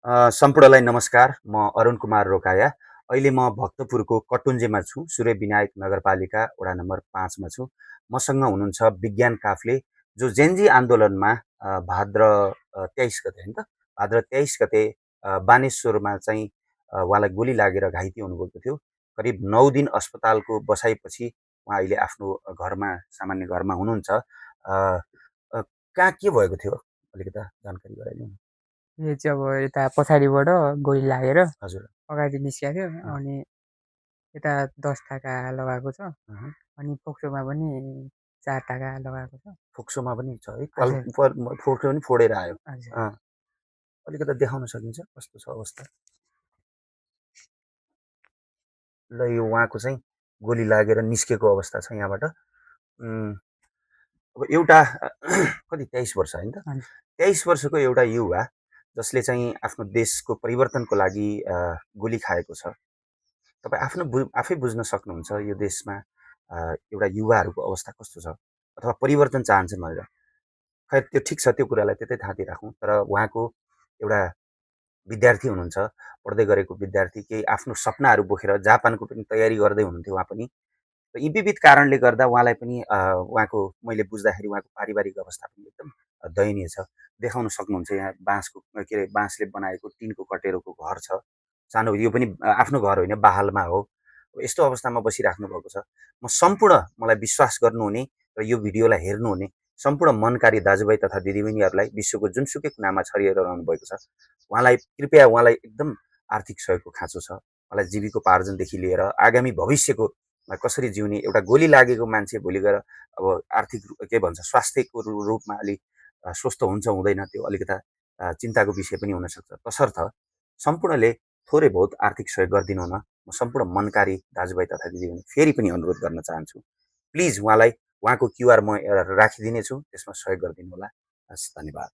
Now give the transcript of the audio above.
सम्पूर्णलाई नमस्कार। म अरुण कुमार रोकाया। अहिले म भक्तपुरको कटुन्जेमा छु। सूर्य विनायक नगरपालिका वडा नम्बर 5 मा छु। मसँग हुनुहुन्छ विज्ञान काफ्ले, जो जेनजी आन्दोलनमा भाद्र 23 गते हैन त? भाद्र 23 गते बानेश्वरमा चाहिँ उहाँलाई गोली लागेर घाइते हुनुभएको थियो। करिब 9 दिन अस्पतालको बसाइपछि उहाँ अहिले आफ्नो घरमा, सामान्य घरमा हुनुहुन्छ। अ अ, कहाँ के भएको थियो? अलिकता जानकारी गराइदिनु न। यो चाहिँ अब यता पछाडिबाट गोली लागेर हजुर। अगाडि निस्किएको थियो। अँ, अनि यता 10 टाका लगाएको छ। अँ। अनि फोक्सोमा पनि 4 टाका लगाएको छ। फोक्सोमा पनि छ है? हजुर, फोक्सो पनि फोडेर आयो। हजुर। अँ, अलिकता देखाउन सकिन्छ कस्तो छ अवस्था? ल यो उहाँको चाहिँ गोली लागेर निस्केको अवस्था छ यहाँबाट। अब एउटा कति 23 वर्ष होइन त? हजुर, 23 वर्षको एउटा युवा जसले चाहिँ आफ्नो देशको परिवर्तनको लागि गोली खाएको छ। तपाईँ आफै बुझ्न सक्नुहुन्छ यो देशमा एउटा युवाहरूको अवस्था कस्तो छ अथवा परिवर्तन चाहन्छन् भनेर। खैर त्यो ठिक छ, त्यो कुरालाई त्यतै थाँती राखौँ। तर उहाँको एउटा विद्यार्थी हुनुहुन्छ, पढ्दै गरेको विद्यार्थी, केही आफ्नो सपनाहरू बोकेर जापानको पनि तयारी गर्दै हुनुहुन्थ्यो उहाँ पनि। र यी विविध कारणले गर्दा उहाँलाई पनि उहाँको, मैले बुझ्दाखेरि उहाँको पारिवारिक अवस्था पनि एकदम दयनीय छ। देखाउन सक्नुहुन्छ यहाँ बाँसको, के अरे, बाँसले बनाएको टिनको कटेरोको घर छ। सानो, यो पनि आफ्नो घर होइन, बहालमा हो। यस्तो अवस्थामा बसिराख्नु भएको छ। मलाई विश्वास गर्नुहुने र यो भिडियोलाई हेर्नुहुने सम्पूर्ण मनकारी दाजुभाइ तथा दिदीबहिनीहरूलाई विश्वको जुनसुकै कुनामा छरिएर रहनु भएको छ, उहाँलाई कृपया, उहाँलाई एकदम आर्थिक सहयोगको खाँचो छ। उहाँलाई जीविकोपार्जनदेखि लिएर आगामी भविष्यको कसरी जिउने, एउटा गोली लागेको मान्छे भोलि गएर अब आर्थिक के भन्छ, स्वास्थ्यको रूपमा अलिक स्वस्थ हुन्छ हुँदैन, त्यो अलिकता चिन्ताको विषय पनि हुनसक्छ। तसर्थ सम्पूर्णले थोरै बहुत आर्थिक सहयोग गरिदिनु हुन म सम्पूर्ण मनकारी दाजुभाइ तथा दिदीबहिनी फेरि पनि अनुरोध गर्न चाहन्छु। प्लिज उहाँलाई, उहाँको क्युआर म राखिदिनेछु, त्यसमा सहयोग गरिदिनु होला। हस्, धन्यवाद।